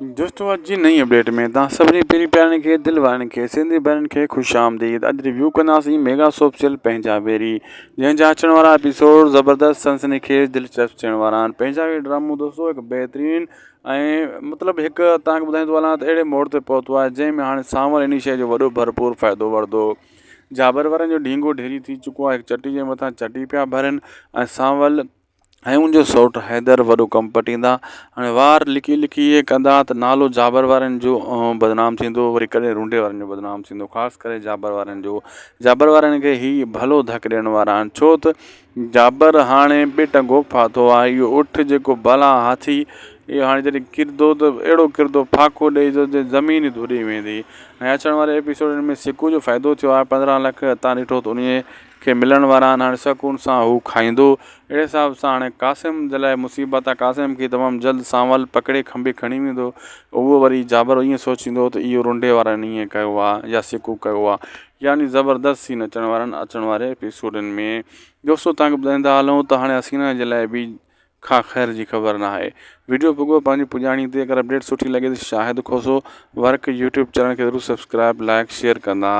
دوستو اڄ جي نئين اپڊيٽ ۾ توهان سڀني پرين پيارن کي دل وارن کي سنڌي ڀائرن کي خوش آمديد اڄ ريويو ڪنداسين ميگا سوپ سيريل پنهنجا ويري جنهن جا اچڻ وارا ايپيسوڊ زبردست سنسني خيز دلچسپ ٿيڻ وارا آهن پنهنجا ويري ڊرامو دوستو هڪ بهترين ۽ مطلب هڪ توهان کي ٻڌائيندو هلان ته اهڙي موڙ تي پهتو آهي جنهن ۾ هاڻي سانول انهي شيء جو وڏو ڀرپور فائدو ورتو جابر وارن جو ڍينگو ڍيري ٿي چڪو آهي هڪ چٽي جي مٿان چٽي پيا ڀرن ۽ سانول ۽ ان جو سئوٽ حيدر وڏو ڪم پٽيندا هاڻي وار لڪي لڪي ائين ڪندا ته نالو جابر وارن جو بدنام ٿيندو وري ڪڏهن رونڊي وارن جو بدنام ٿيندو خاص ڪري جابر وارن جو جابر وارن کي هي ڀلو ڌڪ ڏيڻ وارا آهن ڇو ته جابر هاڻي ٻي ٽنگو ڦاٿو آهي اهو اٺ جيڪو بلا هاٿي اهو هاڻي جڏهن ڪرندو ته اهڙو ڪرندو ڦاڪو ڏئي جو زمين ئي ڌڏي ويندي ۽ اچڻ واري ايپيسوڊن ۾ سڪو جو فائدو ٿيو آهي 15 لک تان ڏٺو ته انهي کي ملڻ وارا آهن هاڻي سڪون سان هو کائيندو اهڙي حساب سان هاڻي قاسم جي لاء مصيبت آهي قاسم کي تمام جلد سانول پڪڙي کنڀي کڻي ويندو اهو وري جابر ائين سوچيندو ته اهو رنڊي وارن ائين ڪيو آهي يا سڪو ڪيو آهي يعني زبردست سين اچڻ وارن اچڻ واري ايپيسوڊن ۾ دوستو تهان کي ٻڌائيندا هلون ته هاڻي حسينا جي لاء به کا خير جي خبر ناهي ويڊيو پڳو پنهنجي پڄاڻي تي اگر اپڊيٽ سٺي لڳي ته Shahid Khoso work YouTube channel کي ضرور سبسڪرائب لائڪ شيئر ڪندا.